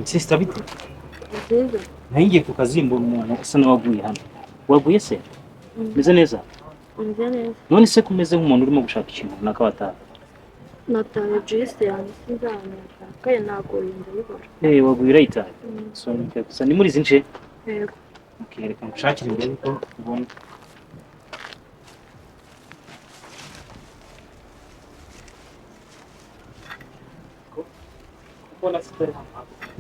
Sister, bite? Nziza. Nari ngiye ku kazi mbona umuntu usa n'uwaguye hano. Waguye se? Meze neza? Meze neza. None se kumeze nk'umuntu urimo gushaka ikintu runaka wataha? Nataye juice yanjye, sinzi ahantu yatakaye, naguye ndayibura. Eh, waguye urayitaye. So gusa ni muri izi nce? Yego. Okay, reka ngushakire imbere ko ubona. Mbona sitari hano hakurya.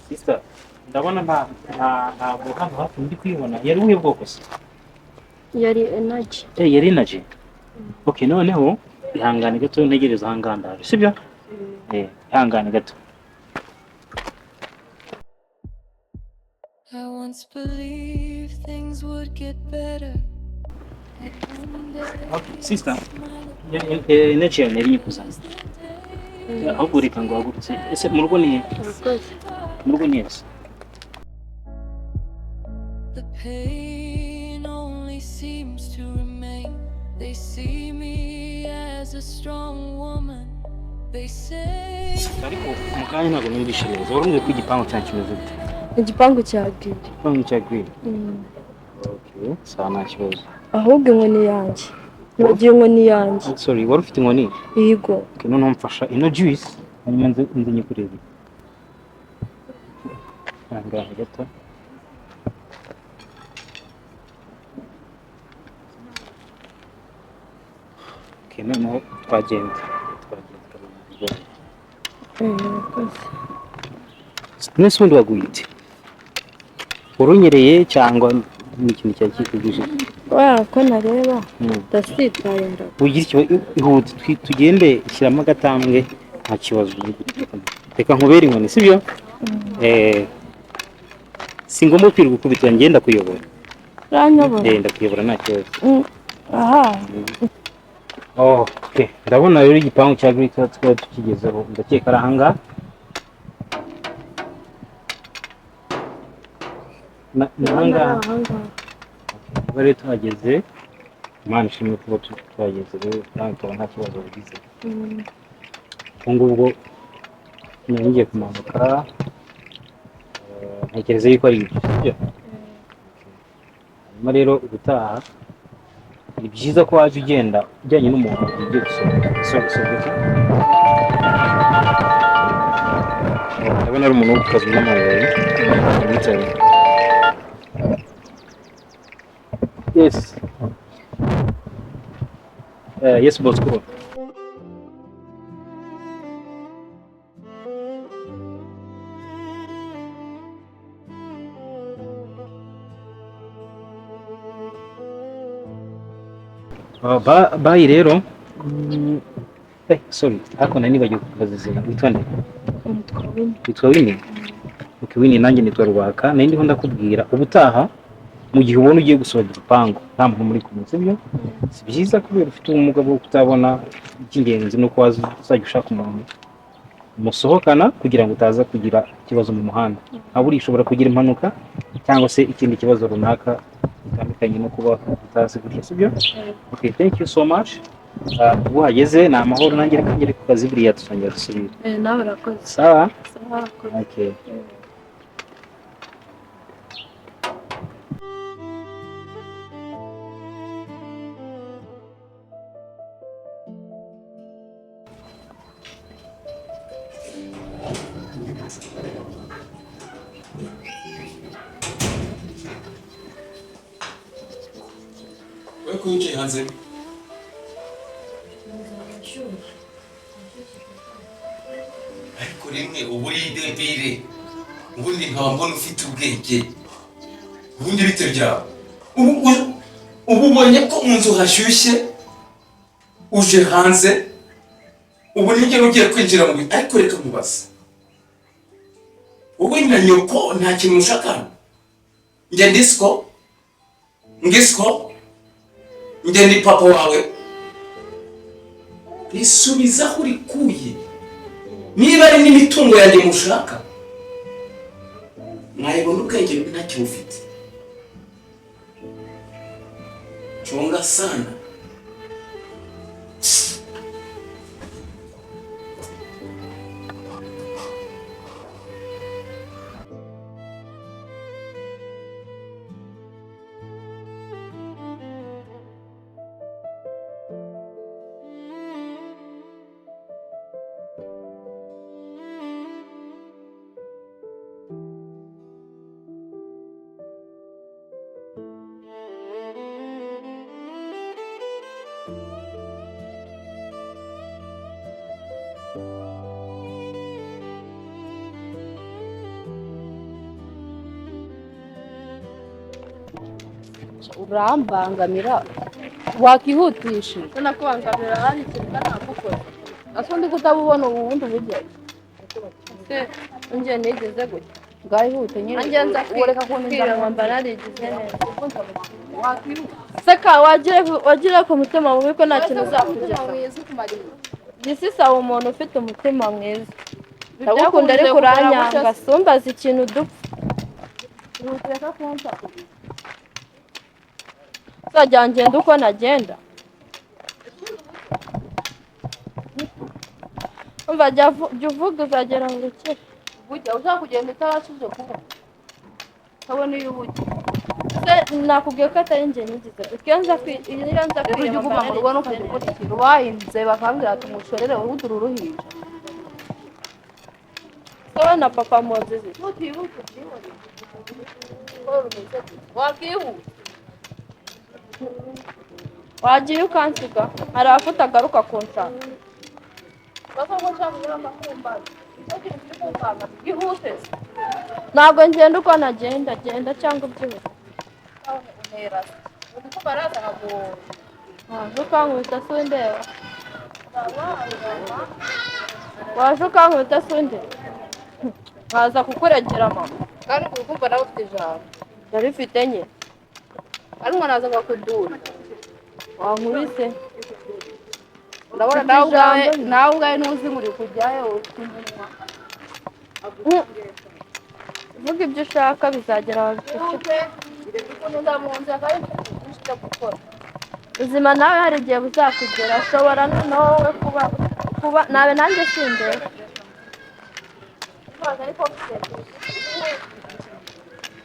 Sister, ndabona ntabwo hano hafi ndi kuyibona. Yari ubuhe bwoko se? Yari Energy. Eh, yari Energy. Okay, noneho ihangane gato ntegereza aha ngaha ndaje, sibyo? Eh, ihangane gato. I once believed things would get better. Okay, sister, Energy yawe nari nyikuzanye. Ahubwo reka ngo uhagurutse. Ese mu rugo ni he? Urakoze. Mu rugo ni he se? The pain only seems to remain. They see me as a strong woman. They say Ariko mu kanya ntabwo numvise neza. Wari umbwiye ko igipangu cyanyu kimeze gute? Igipangu cya green. Igipangu cya green. Okay, sawa, nta kibazo. Ahubwo inkoni yanjye, nibagiwe inkoni yanjye. Oh, sorry, wari ufite inkoni? Yego. Okay, noneho mfasha ino juice hanyuma nze nyikurebe. Ihangane gato. Okay, noneho twagenda. Twagenda. Urakoze. Mwese ubundi waguye ute? Warunyereye cyangwa ni ikintu cyari kikugije? Kubera ko ntareba, ndasitaye ndagwa. Ugira ikibazo, ihute tugende, shyiramo agatambwe, nta kibazo. Reka nkubere inkoni, sibyo? Eh, si ngombwa kwirirwa ukubita, njye ndakuyobora. Uranyobora? Eh, ndakuyobora, nta kibazo. Aha. Oh, okay. Ndabona rero igipangu cya Green Card twari tukigezeho, ndakeka ari ahangaha. Ni ahangaha. Ahangaha. Kuba rero tuhageze, Imana ishimwe kuba tuhageze rero, nawe ukaba nta kibazo wagize. Ubwo ngubwo nari ngiye kumanuka, ntekereza yuko ari ibyo, sibyo? Hanyuma rero ubutaha ni byiza ko wajya ugenda ujyanye n'umuntu ugiye gusohoka. Sorry, sorry, gato. Ndabona ari umuntu wo ku kazi n'amabuye wicaye. Yes. Yes, Bosco. Bayi rero. Sorry, ariko nari nibagiwe kukubaza izina. Witwa nde? Nitwa Winnie. Witwa Winnie? Okay, Winnie, nanjye nitwa Rubaka. Nari ndiho ndakubwira ubutaha mu gihe ubona ugiye gusohoka igipangu nta muntu muri kumwe, sibyo? Si byiza kubera ufite ubumuga bwo kutabona. Icy'ingenzi ni uko uzajya ushaka umuntu musohokana kugira ngo utaza kugira ikibazo mu muhanda. Nka buriya ushobora kugira impanuka cyangwa se ikindi kibazo runaka gitandukanye no kuba utazi gutya, sibyo? Okay, thank you so much. Ubwo uhageze ni amahoro, nanjye reka ngere ku kazi, buriya tuzongera dusubire. Nawe urakoze. Sawa? Sawa, urakoze. Okay. We ko wicaye hanze? Ariko rimwe uba uri debile, ubundi nkaba mbona ufite ubwenge, ubundi bite byawe? Ubu ubonye ko mu nzu hashyushye, uje hanze, ubu nigera ugiye kwinjira mu bintu. Ariko reka mubaze, wowe na nyoko nta kintu mushaka hano? Njye ndi siko ngisiko, njye ndi papa wawe. Risubiza aho urikuye. Niba ari n'imitungo yanjye mushaka, mwayibona. Ubwenge ntacyo mufite. Chunga sana. Urambangamira, wakihutishije. Nakubangamira hari ikintu nagukora? Ese undi kutabubona ubu bundi buryo? Se njye nigeze gutya? Bwahihute nyine. Nanjye nza Ureka kuntinza kwireba mu mba nzira. narigize neza. Wakwihuta. Seka wagire ku mutima mubi ko nta kintu uzakugeza. Mwiza ukumarira. Gisi saba umuntu ufite umutima mwiza. Ndagukunze Ndagukunda ariko kugera uranyanga. gutya. Sumbaza ikintu dupfa. Ihutire kunsakuriza. Uzajya ngenda uko nagenda. Umva, jya uvuga uzagera mu rukiko. Bujya ushaka kugenda utabashije kubona, utabona iyo ubujya. Se nakubwiye ko atari njye nigize gutya. Iyo nza Rero ujya kwireba uguma mba mu rugo narigize ntukajya neza. ukora ikintu bahinze bakambwira ati umushorere wowe udura uruhinja. Wowe na papa mu nzizi. Nutihuta ubyihorere ko rumeze gutya, wakihuse. Wagiye ukansiga, hari abafite agaruka kunshaka. Basa ko nshaka kunyura amakumbano, nicyo kintu kiri kumbangama. Ihute se. Ntabwo ngenda uko nagenda, genda cyangwa ubyibuhe. Untera se uri ko baraza nkaguhora. Waje ukankubita se undeba? Waje ukankubita se undeba? Nkaza kukuregera mama. Kandi uri kumva nawe ufite ijambo. Ndarifite nye. Ariko naza nkakudura. Wankubise. Urabona Ufite nawe ubwawe ijambo. Nawe ubwawe ntuzi ngo uri kujyayo, ufite umunwa. Vuga ibyo ushaka, bizagera babiceceke. Ihute, urebe ukuntu nza mu nzira kandi mfite byinshi byo gukora. Ubuzima nawe hari igihe buzakugera, ushobora noneho wowe kuba nawe nanjye sindeba. Mazi ariko mfite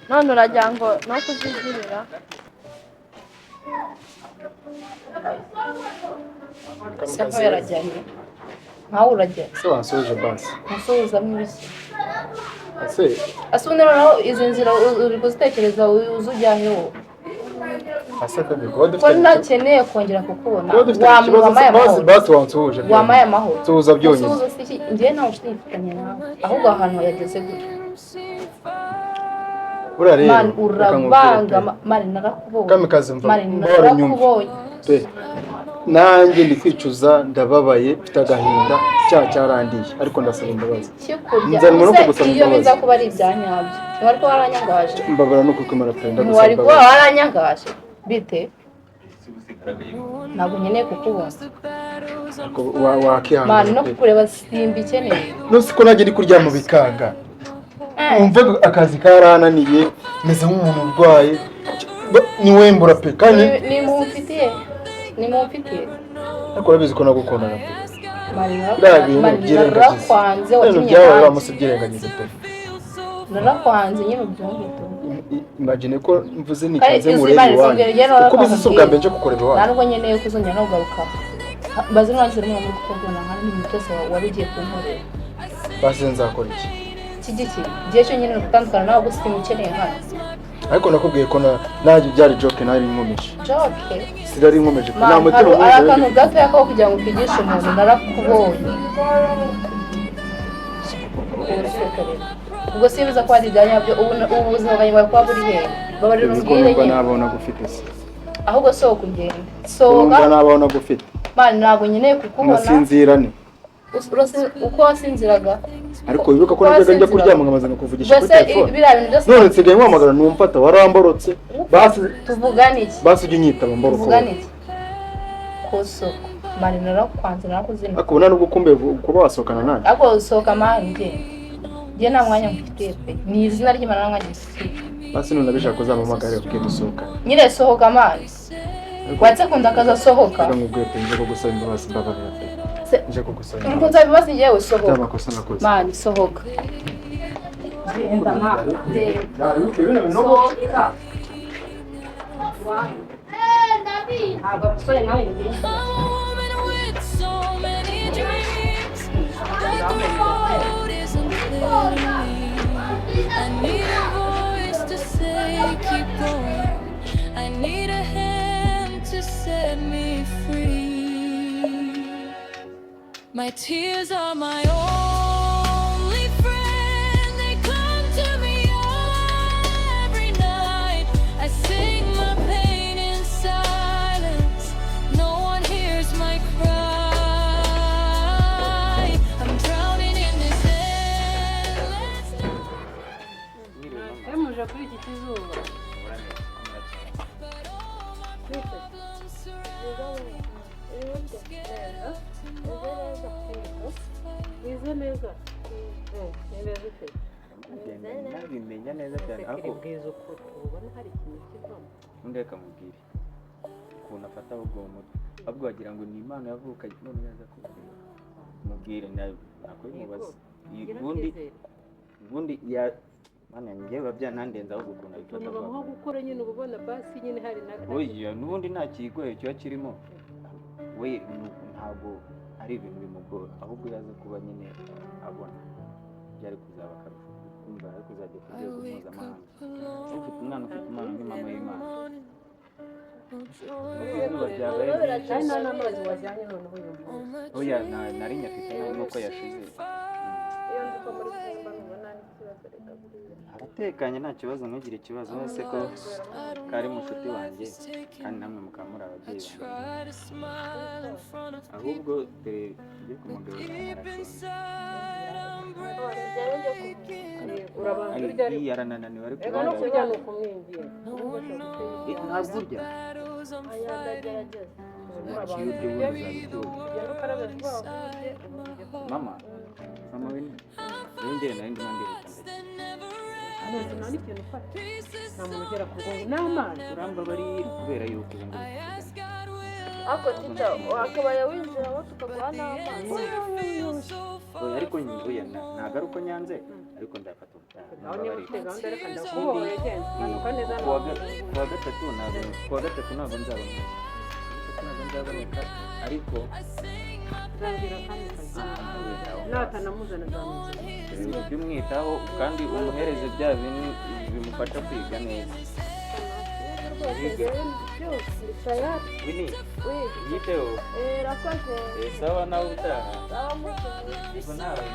None uragira ngo no kuzigirira. Seko yarajyanye nkawe urajyanye. Se wansoje basi. Musuhuzamo ibiki? Ese Ese ubundi noneho izi nzira uri kuzitekereza uzi ujyahe wowe? Ase kabi kuba Ko dufite ntakeneye kongera kukubona. kuba dufite ikibazo Wampaye basi amahoro. basi wansuhuje byonyine. Wampaye amahoro. Suhuza byonyine. Musuhuza si iki? Njyewe nta nshuti mfitanye nawe, ahubwo ahantu yageze gutya. Buriya rero Mani reka nkubwire pe. urabangama, mani narakubonye. Kamikazi mva Mani mbora unyumve narakubonye. pe, nanjye ndi kwicuza, ndababaye, mfite agahinda, icyaha cyarandiye, ariko ndasaba imbabazi. Kikurya. Nzanwa no Ese kugusaba iyo biza imbabazi. kuba ari ibya nyabyo, ntiwari kuba waranyangaje? Mbabara no kukwimara pe, ndagusaba Ntiwari kuba imbabazi. waranyangaje bite? Ntabwo nkeneye kukubona. Ariko wakihangana Mani no pe. kukureba simbikeneye. None ko nanjye ndi kuryama bikanga, wumve akazi karananiye, meze nk'umuntu urwaye. Niwembura pe kandi. Nimumfitiye, nimumfitiye. Ariko urabizi ko nagukundaga pe. Mani Biriya bintu mani byirengagize. narakwanze, Ibintu wakinnye byabaye nanjye. uramutse ubyirengagize pe. Narakwanze nyine, ubyumve tu. Imagine ko mvuze Kandi nikanze izi nkureba mani iwanyu zongera ugere nawe kuko bizi si ubwa bakakubwira. mbere nje kukureba Nta iwanyu. nubwo nkeneye kuzongera no kugaruka bazi n'uwangize n'umwe muri kukubona nka n'ibintu byose wari ugiye kunkorera. Basi nzakora iki? Iki giki igihe cyo nyine ni ugutandukana nawe gusa, simukeneye hano. Ariko nakubwiye ko nanjye byari joke, nari nkomeje. Joke? Sinari nkomeje pe, nta Mani mutima hari mubi akantu nari mfite. gatoya ko kugira ngo ukigishe umuntu, narakubonye. Ubu rero ubwo sibuza ko hari ibya nyabyo, ubu ubuzima bwanjye bwari kuba buri hehe? Babarira Uzi ko umbwire numva nyine. nabaho nagufite se? Ahubwo sohoka ugende. Numva Sohoka. nabaho nagufite. Mani ntabwo nkeneye kukubona. Ngasinzira ne? Uko wasinziraga? Ariko wibuka ko Uko najyaga njya wasinziraga? kuryama nkamaze nkakuvugisha kuri Mbese telefone. biriya bintu byose. None nsigaye nkuhamagara ntumfata, waramborotse basi. Tuvugane iki? Basi ujye unyitaba mborokowe. Tuvugane iki ku isoko? Mani narakwanze, narakuzina. Ariko ubu nta nubwo ukumbuye kuba wasohokana nanjye? Ariko sohoka mani, ngende, njye nta mwanya mufitiye pe, ni izina ry'Imana, nta mwanya mufitiye. Basi none nabishaka uzampamagare ubwe dusohokane. Nyine sohoka mani, watse kunda akaza, sohoka. Reka nkubwiye pe, nje kugusaba imbabazi, mbabarira pe. Nje kugusaba Uri imbabazi. kunsaba imbabazi njyewe? Sohoka. By'amakosa nakoze. Mani sohoka, genda mani, genda, sohoka. Ntabwo abasore nawe ngiye. I'm a woman with so many dreams, but the road isn't clear to me. I need a voice to say, keep going. I need a hand to set me free. My tears are my only friend. They come to me every night. I sing my pain. Komera kuri iki kizuba. Komera neza, komera cyane. But all my problems surround me. I'm scared of tomorrow's fight. Wize neza. Ni neza ute? Ngenda nabimenya neza cyane, Ese ariko bwiza ukuri, ubona hari ikintu kivamo? Undi reka mubwire ukuntu afata ahubwo mu mutwe, ahubwo wagira ngo ni impano yavukanye. None yaza kubwira, mubwire nakwimubaza. Gira Ubundi icyizere. Ubundi ya mana yanjye, biba byanandenze ahubwo ukuntu abifata Utuntu bamuha vuba. gukora nyine, uba ubona basi nyine hari na Oya, n'ubundi nta kigoye kiba kirimo. We ntabwo ari ibintu bimugora, ahubwo yaza kuba nyine abona byari kuzaba akarusho, kumva ari kuzajya ku I rwego wake mpuzamahanga. up alone Ufite umwana ufite impano nk'impano in the y'Imana. morning. No joy. Izuba ryabaye ryinshi. Kandi nta n'amazi wajyanye noneho uyu munsi. All my Oya, nari nyafite nawe nuko dreams yashize. seem far Iyo nzi ko muri away. kumva nubona n'ikibazo, reka buriya. Aratekanye, nta kibazo, ntugire ikibazo. I'm Wese ko lost. I don't kari know mushuti where life wanjye is taking kandi me. namwe mukaba muri I ababyeyi banjye. try to smile in front of Ahubwo people, dore tujye but kumugabura. deep Arashonje. inside I'm Tujyane njye breaking. Urabanza Ari urya ariko. yaranananiwe ariko. Reka no kurya ni ukumwinginga. No one knows Ntabwo the urya. battles I'm Aya, fighting. ndagerageza. Ntaciye urya, ubundi uzabitura. Ugenda ukarabe vuba vuba urye, Inside ubundi my ujye. heart. Mama, mama we, nongere nari ndimo ndihuta. Thoughts Ndagiye. that never Nta rest. n'ikintu ufata, Pieces nta muntu ugera ku bwonko I n'amazi. never Urambabarira kubera yuko ubu ngubu I ask God, will Ariko I tita, wakabaye winjiramo tukaguha But the n'amazi. answer feels so Oya, far ariko from oya, ntabwo ari uko nyanze, ariko ndafata ubutaha. Aho niba ufite Mbabarira. gahunda, reka ndakubohoye, genda manuka neza. Kuwa gatatu ntabwo nzaboneka. Kuwa gatatu ntabwo nzaboneka, ariko I sing my Nzabwira pain kandi inside. natanamuzana No nzamuzana. one hears Ibintu my by'umwitaho kandi umuhereze bya bintu bimufasha kwiga neza. Rwose byose ni tayari. Wini, Wi. yiteho. Rakoze. Sawa, nawe utaha. Sawa, mukozi. Yego nawe.